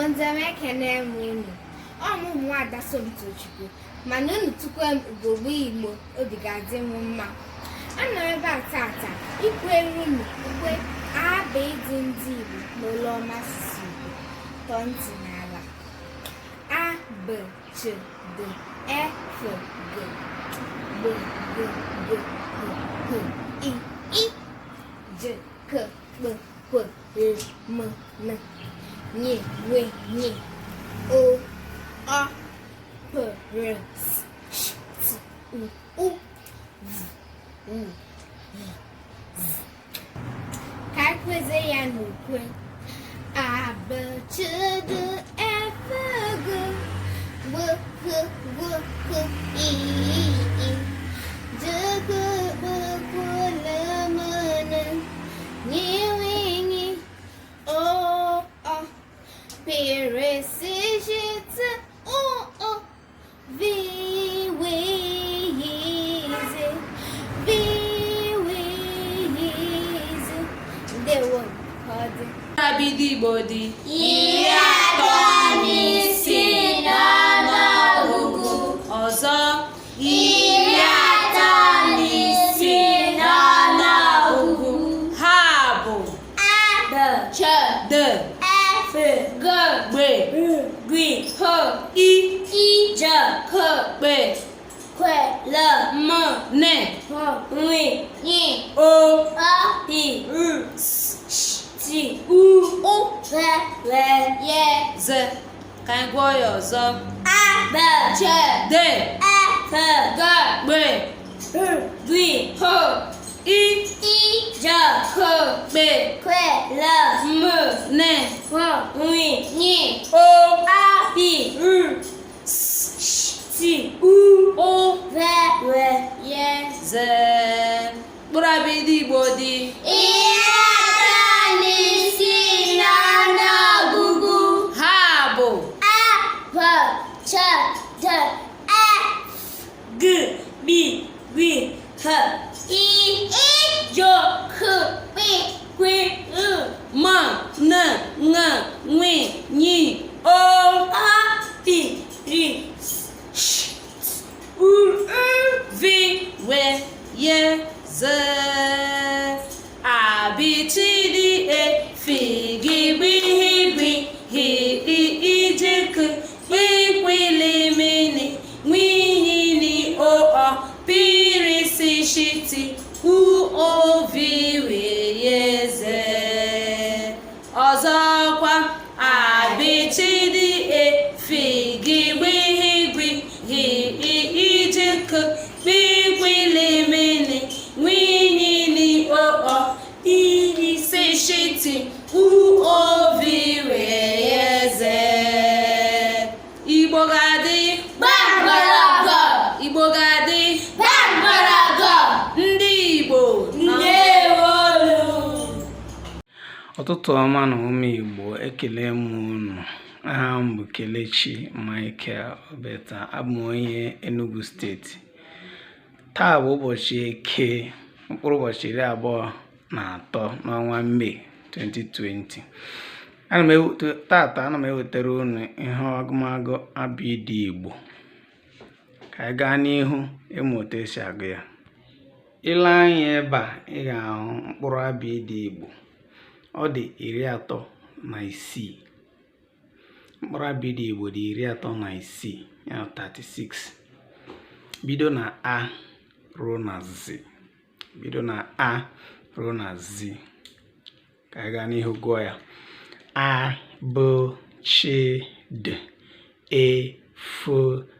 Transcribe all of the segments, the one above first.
Igbo ndị ọma, ekene m unu. Ọ mụ Nwaada Somtochukwu, mana unu tukwe m ugogbe Igbo, obi ga-adị m mma. Anọ ebe a tata ikwere unu ukwe abịdịị ndị Igbo n'olu ọma asụsụ Igbo. Tọọ ntị n'ala. A, B, C, D, E, F, G, B, G, G, H, H, I, I, J, K, P, Q, L, M, N, N, W, N, O, Ọ, P, R, S, Sh, T, U, U, V, W, Z. Ka anyị kwezie ya n'ukwe. A, B, C, D, F, G, B, H, G, H, I, I, J, K, P, Q, L, M, N, N, W, N, O, Ọ, P, R, S, Sh, T, U, U, V, W, Z, V, W, Z. Ndewo, ka ọ dị. Abịdịị Igbo dị 36 n'ọnụọgụgụ. Ọzọ. 36 n'ọnụọgụgụ. Ha bụ A, B, C, D, F, G, B, G, H, I, I, J, K, P, Q, L, M, N, W, N, O, O, P, R, S, Sh, T, U, U, V, W, Y, Z. Ka anyị gụọ ya ọzọ. A, B, C, D, F, G, B, G, H, I, I, J, K, P, Q, L, M, N, W, N, O, A, P, R, S, Sh, T, U, U, V, W, Y, Z. Mkpụrụ abịdịị Igbo dị 36 n'ọnụọgụgụ. Ha bụ A, B, C, D, E, F, G, B, G, H, I, I, J, K, P, Q, R, M, N, Ṅ, Nw, Ny, O, O, P, R, S, Sh, T, U, U, V, W, Y, Z. A, B, C, D, E, F, G, B, H, B, H, I, I, J, K, P, Q, L, M, N, W, N, O, Ọ, P, R, S, Sh, T, U, O, V, W, Y, Z. Ọzọkwa, A, B, C, D, E, F, G, B, H, B, H, I, I, J, K, P, Q, L, M, N, W, N, O, Ọ, P, R, S, Sh, T, U, O, V, W, Y, Z. Igbo ga-adị. Gbamgbarago. Igbo ga-adị. Gbamgbarago. Ndị Igbo. Ndewonu. Ụtụtụ ọma na ụmụ Igbo, ekele m unu. Aha m bụ Kelechi Michael Obeta, abụ m onye Enugu Steeti. Taa bụ ụbọchị Eke, mkpụrụ ụbọchị 23 n'ọnwa Mee 2020. Ana m eweta tata, ana m ewetara unu ihe ọgụmagụ abịdịị Igbo. Ka anyị gaa n'ihu ịmụ otu esi agụ ya. Ile anya ebe a, ị ga-ahụ mkpụrụ abịdịị Igbo. Ọ dị 36. Mkpụrụ abịdịị Igbo dị 36, ya 36. Bido na A ruo na Z. Bido na A ruo na Z. Ka anyị gaa n'ihu gụọ ya. A, B, C, D, E, F,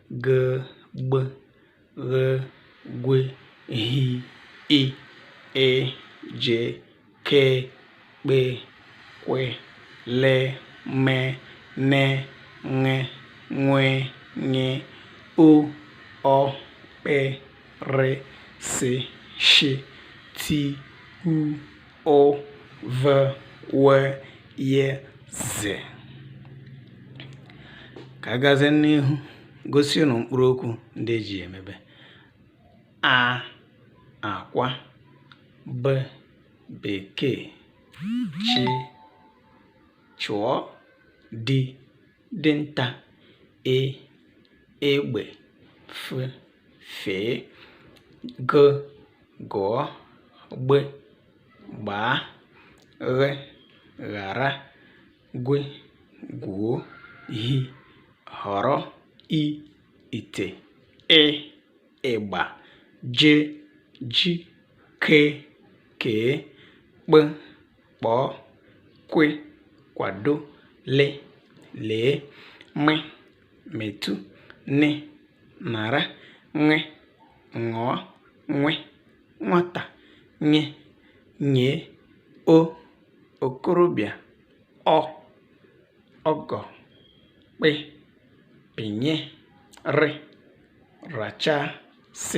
G, B, Gh, Gw, H, I, E, J, K, P, Q, L, M, N, Ṅ, Nw, Ny, O, Ọ, P, R, S, Sh, T, U, O, V, W, Y, Z. Ka a gazie n'ihu gosi unu mkpụrụ okwu ndị eji emebe. A, akwa, B, bekee, Ch, chụọ, D. dinta, E, egbe, F, fee, G, gụọ, Gb, gbaa, Gh, ghara, Gw, gwuo, H, họrọ, I, ite, Ị, ịgba, J, ji, K, kee, Kp, kpọọ, Kw, kwado, L, lee, M, metụ, N, nara, Ṅ, ṅụọ, Nw, nwata, Ny, nye, O, okorobịa, Ọ, ọgọ, Kp, pịnye, R, rachaa, S,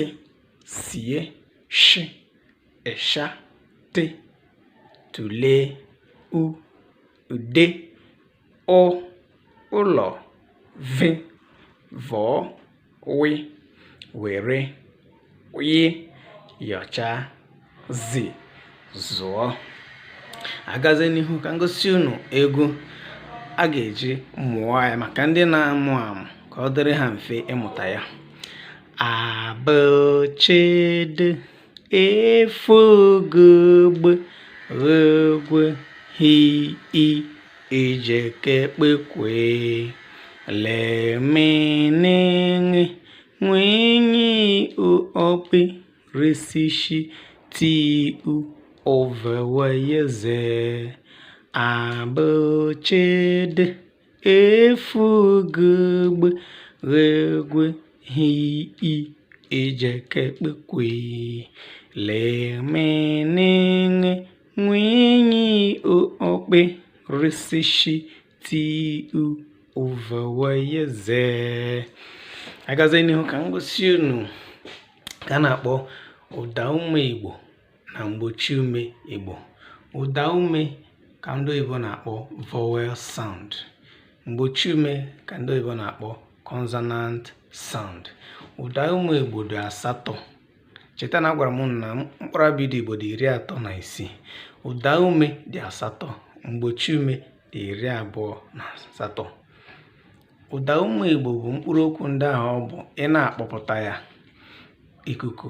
sie, Sh, ịsha, T, tụlee, U, ude, Ụ, ụlọ, V, vọọ, W, were, Y, yọchaa, Z, zụọ. Agazie n'ihu ka m gosi unu egwu a ga-eji mụọ ya maka ndị na-amụ amụ ka ọ dịrị ha mfe ịmụta ya. A B C D E F G B Gh Gw H I J K Kp Qw L M N Ṅ Nw Ny O Ọ P R S Sh T U V W Y Z. A B C D E F G B Gh Gw H I J K Kp Qw L M N Ṅ Nw Ny O Ọ P R S Sh T U V W Y Z. Agazie n'ihu ka m gosi unu ka a na-akpọ ụda ume Igbo na mgbochi ume Igbo. Ụda ume ka ndị oyibo na-akpọ vowel sound. Mgbochi ume ka ndị oyibo na-akpọ consonant sound. Ụda ume Igbo dị asatọ. Cheta na agwara m unu na mkpụrụ abịdịị Igbo dị 36. Ụda ume dị asatọ, mgbochi ume dị 28. Ụda ume Igbo bụ mkpụrụ okwu ndị ahụ ọ bụ ị na-akpọpụta ya ikuku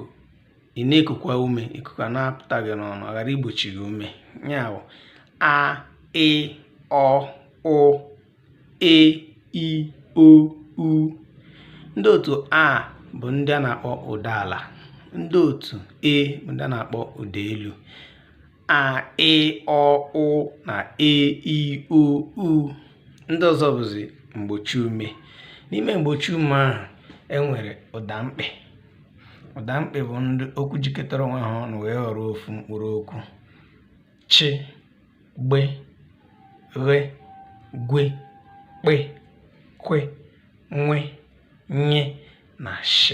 ị na-ekukwa ume ikuku a na-apụta gị n'ọnụ ọ ghara igbochi gị ume. Ya bụ a, ị, ọ, ụ, e, i, o, u. Ndị otu a bụ ndị a na-akpọ ụda ala. Ndị otu e bụ ndị a na-akpọ ụda elu. A, ị, ọ, ụ na e, i, o, u. Ndị ọzọ bụzi mgbochi ume. N'ime mgbochi ume ahụ e nwere ụda mkpị. Ụda mkpị bụ ndị okwu jikọtara onwe ha ọnụ wee ghọrọ ofu mkpụrụ okwu. Ch, gb, gh, gw, kp, kw, nw, ny na sh.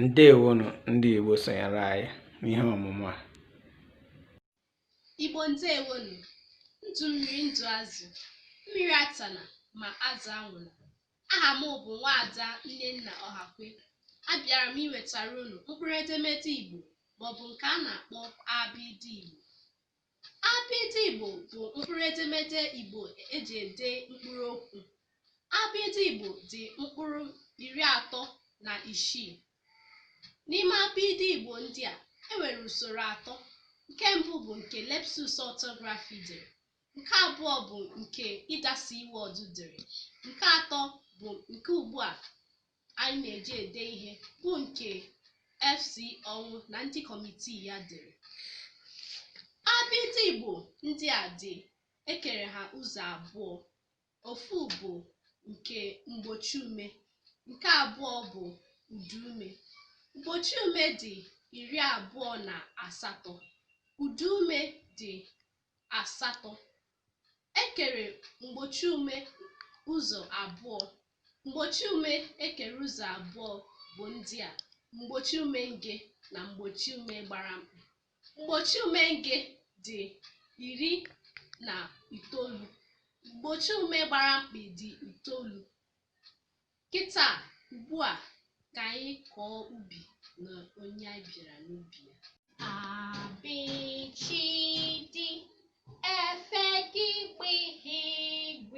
Ndewonụ ndị Igbo sonyere anyị n'ihe ọmụmụ a. Igbo ndewonụ. Ndụ mmiri ndụ azụ. Mmiri atana ma azụ anwụna. Aha m bụ Nwaada Nnenna Ọhakwe. Abịara m iwetara unu mkpụrụ edemede Igbo maọbụ nke a na-akpọ abịdịị Igbo. Abịdịị Igbo bụ mkpụrụ edemede Igbo eji ede mkpụrụ okwu. Abịdịị Igbo dị mkpụrụ 36. N'ime abịdịị Igbo ndị a, e nwere usoro atọ. Nke mbụ bụ nke Lepsius Orthography dere. Nke abụọ bụ nke Ida C. Ward dere. Nke atọ bụ nke ugbu a anyị na-eji ede ihe bụ nke FC Ọnwụ na ndị kọmitii ya dere. Abịdịị Igbo ndị a dị ekere ha ụzọ abụọ. Ofu bụ nke mgbochi ume, nke abụọ bụ ụdaume. Mgbochi ume dị 28, ụdaume dị asatọ. E kere mgbochi ume ụzọ abụọ. Mgbochi ume e kere ụzọ abụọ bụ ndị a: mgbochi ume nge na mgbochi ume gbara mkpị. Mgbochi ume nge dị 19, mgbochi ume gbara mkpị dị itoolu. Kịta ugbu a ka anyị kọọ ubi na onye anyị bịara n'ubi ya. A B C D F G B H G.